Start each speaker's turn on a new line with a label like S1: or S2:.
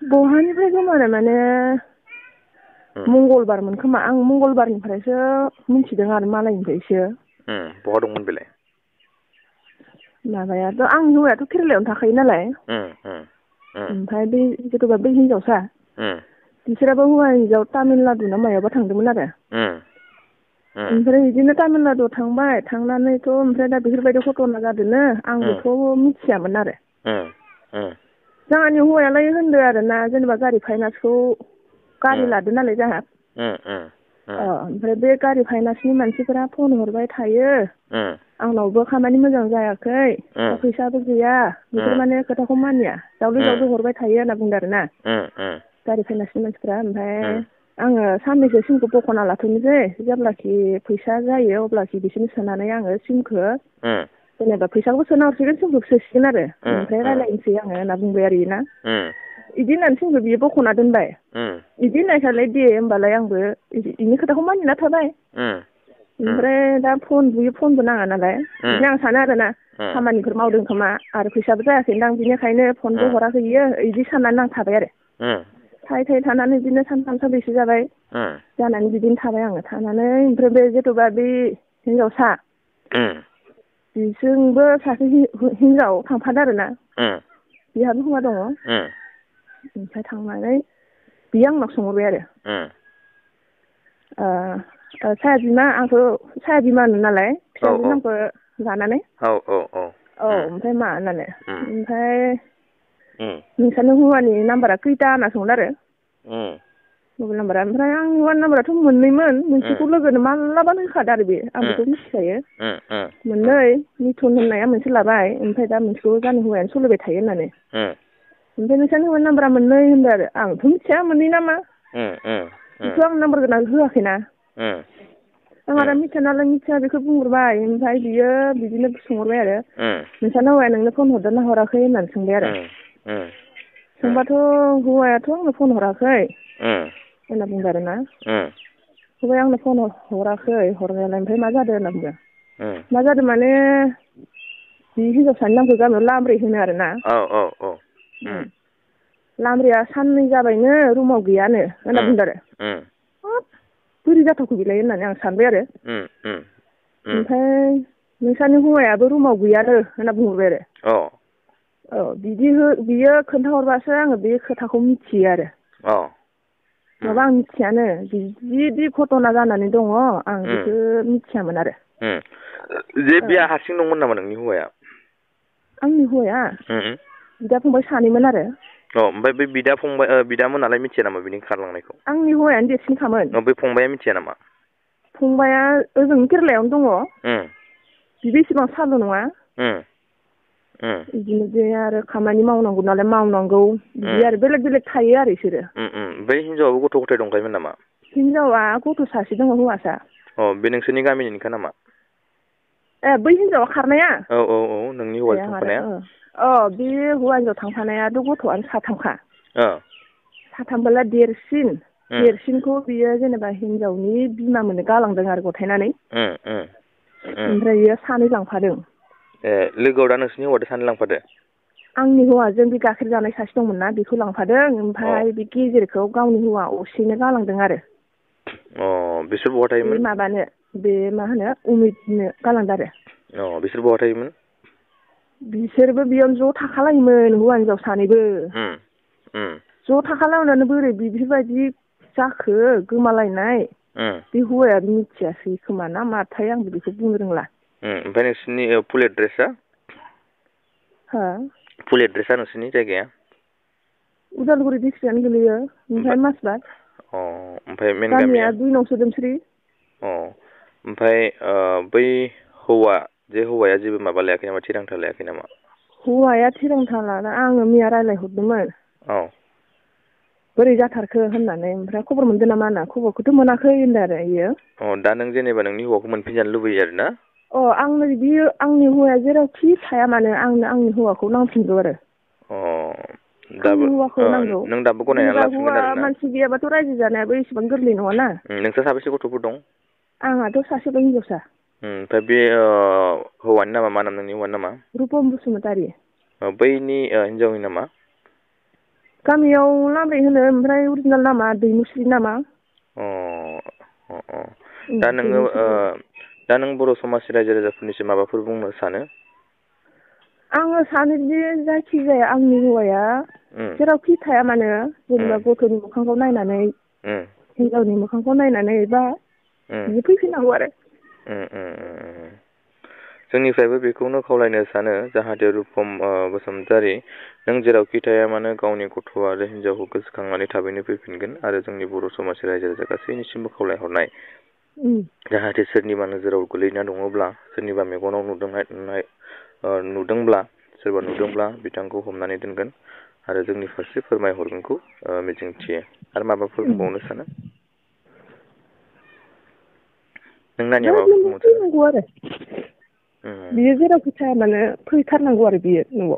S1: बहानिफ्राय गोमानाय
S2: माने मंगलबारमोन खोमा आं मंगलबारनिफ्रायसो मिथिदों आरो मालायनिफ्रायसो
S1: बहा दंमोन बेलाय
S2: माबायाथ' आंनि हौवायाथ' केरेलायावनो थाखायो नालाय ओमफ्राय बे जेथ'बा बै हिनजावसा बिसोराबो हौवा हिनजाव तामिलनाडु ना मायावबा थांदोंमोन आरो ओमफ्राय बिदिनो तामिलनाडुआव थांबाय थांनानैथ' ओमफ्राय दा बेफोरबायदि घटना जादोंनो आं बेखौ मिथियामोन आरो जोंहानि हौवायालाय होनदो आरो ना जेनेबा गारि फाइनान्सखौ गारि लादो नालाय जोंहा ओमफ्राय बे गारि फाइनान्सनि मानसिफोरा फन हरबाय थायो आंनावबो खामानि मोजां जायाखै फैसाबो गैया बेफोर माने खोथाखौ मानिया जावले जावले हरबाय थायो होनना बुंदों आरो ना गारि फाइनान्सनि मानसिफ्रा ओमफ्राय आङो साननैसो सिमखौ बख'ना लाथ'नोसै जेब्लाखि फैसा जायो अब्लाखि बिसोरनो सोनानै आङो सिमखौ जेनेबा फैसाखौबो सोना हरसिगोन सिमखौ सोसिगोन आरो ओमफ्राय रायज्लायनोसै आङो होनना बुंबाय आरो ना बिदि होननानै सिमखौ बियो बख'ना दोनबाय बिदि होननायखाय दे होमबालाय आंबो बिनि खोथाखौ मानिना थाबाय ओमफ्राय दा फन फनबो नाङा नालाय बिदिनो आं सानो आरो ना खामानिफोर मावदों खोमा आरो फैसाबो जायाखैदां बिनिखायनो फनबो हराखै बियो बिदि साननानै आं थाबाय आरो थाय थानानै बिदिनो सानथाम सानब्रैसो जाबाय जानानै बिदिनो थाबाय आङो थानानै ओमफ्राय बे जेथ'बा बे हिनजावसा बिजोंबो सासे हिनजाव थांफादों आरो ना बिहाबो हौवा दङ ओमफ्राय थांनानै बियो आंनाव सोंहरबाय आरो साया बिमा आंखौ साया बिमा होनो नालाय फिसाजो नामखौ लानानै ओमफ्राय मा होननानै ओमफ्राय नोंसानि हौवानि नाम्बारा खैथा होनना सोंदों आरो मबाइल नाम्बारा ओमफ्राय आंनि हौवानि नाम्बाराथ' मोननैमोन मोनसेखौ लोगोनो मालाबानो होखादो आरो बे आं बेखौ मिथिखायो मोननै मिथुन होननाया मोनसे लाबाय ओमफ्राय दा मोनसेखौ जानि हौवायानो सोलिबाय थायो होननानै ओमफ्राय नोंसानि हौवानि नाम्बारा मोननै होनदों आरो आंथ' मिथिया मोननै नामा बेथ' आं नाम्बार गोनां होआखैना आं आरो मिथिया नालाय मिथिया बेखौ बुंहरबाय ओमफ्राय बियो बिदिनो सोंहरबाय आरो नोंसानि हौवाया नोंनो फन हरदोंना हराखै होननानै सोंबाय आरो सोंबाथ' हौवायाथ' आंनो फन हराखै होनना बुंदों आरो ना हौवाया आंनो फन हराखै हरनायालाय ओमफ्राय मा जादों होनना बुंदों मा जादों माने बे हिनजावसानि नामखौ गामियाव लामब्रै होनो आरो ना लामब्रैया साननै जाबायनो रुमाव गैयानो होनना बुंदों आरो बोरै जाथावखौ बेलाय होननानै आं सानबाय आरो ओमफ्राय नोंसानि हौवायाबो रुमाव गैयानो होनना बुंहरबाय आरो बियो खोन्थाहरबासो आङो बे खोथाखौ मिथियो आरो माबा आं मिथियानो बिदि घटना जानानै दङ आं बेखौ मिथियामोन आरो
S1: जे बिया हारसिं दंमोन नामा नोंनि हौवाया
S2: आंनि हौवाया बिदा फंबाय सानैमोन आरो
S1: ओमफ्राय बे बिदामोनालाय मिथिया नामा बिनि खारलांनायखौ
S2: आंनि हौवायानो देरसिनखामोन
S1: बे फंबाया मिथिया नामा
S2: फंबाया ओजों केरेलायावनो दङ बिबो एसेबां सालु नङा बिदिनो बे आरो खामानि मावनांगौ नालाय मावनांगौ बिदि आरो बेलेग बेलेग थायो आरो बिसोरो
S1: बै हिनजावाबो गथ' गथाय दंखायोमोन नामा
S2: हिनजावा गथ' सासे दङ हौवासा
S1: बे नोंसोरनि गामिनिनोखा नामा
S2: बै हिनजावा खारनाया
S1: नोंनि हौवाजों थांफानाया
S2: बे हौवा हिनजाव थांफानायाथ' गथ'आनो साथामखा साथामबोला देरसिनखौ बियो जेनेबा हिनजावनि बिमा मोननो गालांदों आरो गथायनानै ओमफ्राय बियो सानै लांफादों
S1: लोगोआव दा नोंसोरनि हौवाजों सानै लांफादो
S2: आंनि हौवाजों बे गाइखेर जानाय सासे दंमोन ना बेखौ लांफादों ओमफ्राय बे गेजेरखौ गावनि हौवा असेनो गालांदों आरो
S1: बिसोर बहा थायोमोन
S2: बे माबानो बे मा होनो उमेदनो गालांदों आरो
S1: बिसोर बहा थायोमोन
S2: बिसोरबो बेयावनो ज' थाखालायोमोन हौवा हिनजाव सानैबो ज' थाखालायनानै बोरै बेफोरबायदि जाखो गोमालायनाय बे हौवाया मिथियासै खोमा ना माथाय आंबो बेखौ बुंनो रोंला
S1: ओमफ्राय नोंसोरनि फुल एड्रेसा फुल एड्रेसा नोंसोरनि जायगाया
S2: उदालगुरि डिस्ट्रिक्टआनो गोलैयो ओमफ्राय मासबाद
S1: ओमफ्राय मेन
S2: गामिया 2 नं सोदोमस्रि
S1: ओमफ्राय बै हौवाया जेबो माबा लायाखै नामा थिरांथा लायाखै नामा
S2: हौवाया थिरांथा लाना आङो मैया रायज्लायहरदोंमोन बोरै जाथारखो होननानै ओमफ्राय खबर मोनदों नामा होनना खबरखौथ' मोनाखै होनदों आरो इयो
S1: दा नों जेनेबा नोंनि हौवाखौ मोनफिनजानो लुबैयो आरो ना
S2: आंनो बियो आंनि हौवाया जेरावखि थाया मानो आंनो आंनि हौवाखौ नांफिनगौ आरो आंनि हौवाखौ नांगौ।
S1: नों दाबो गनायना लाफिनगोन आरोना?
S2: मानसि गैयाबाथ' रायजो जानायाबो एसेबां गोरलै नङाना।
S1: नोंस्रा साबेसे गथ'फोर दं?
S2: आंहाथ' सासेल' हिनजावसा।
S1: ओमफ्राय बे हौवानि नामा मा नाम नोंनि हौवानि नामा?
S2: रुपम बसुमतारि।
S1: बैनि हिनजावनि नामा?
S2: गामियाव लामब्रै होनो, ओमफ्राय अरिजिनेल नामा दैमुस्रि नामा।
S1: दा नोङो दा नों बर' समाजनि रायजो राजाफोरनिसिम माबाफोर बुंनो सानो?
S2: आङो सानोदि जायखिजाया आंनि हौवाया जेरावखि थाया मानो जेनेबा गथ'नि मोखांखौ नायनानै हिनजावनि मोखांखौ नायनानै बा बियो फैफिननांगौ आरो।
S1: जोंनिफ्रायबो बेखौनो खावलायनो सानो जाहाथे रुपम बसुमतारि नों जेरावखि थाया मानो गावनि गथ' आरो हिनजावखौ गोसोखांनानै थाबैनो फैफिनगोन आरो जोंनि बर' समाजनि रायजो राजा गासैनिसिमबो खावलायहरनाय जाहाथे सोरनिबा नोजोराव गोलैना दङब्ला सोरनिबा मेगनाव नुदोंब्ला बिथांखौ हमनानै दोनगोन आरो जोंनि फारसे फोरमायहरगोनखौ मिजिंथियो। आरो माबाफोर बुंबावनो सानो? नों नानिया माबाफोर बुंबावनो सानो?
S2: फैनांगौ आरो बियो जेरावखि थाया मानो फैथारनांगौ आरो बियो न'आव।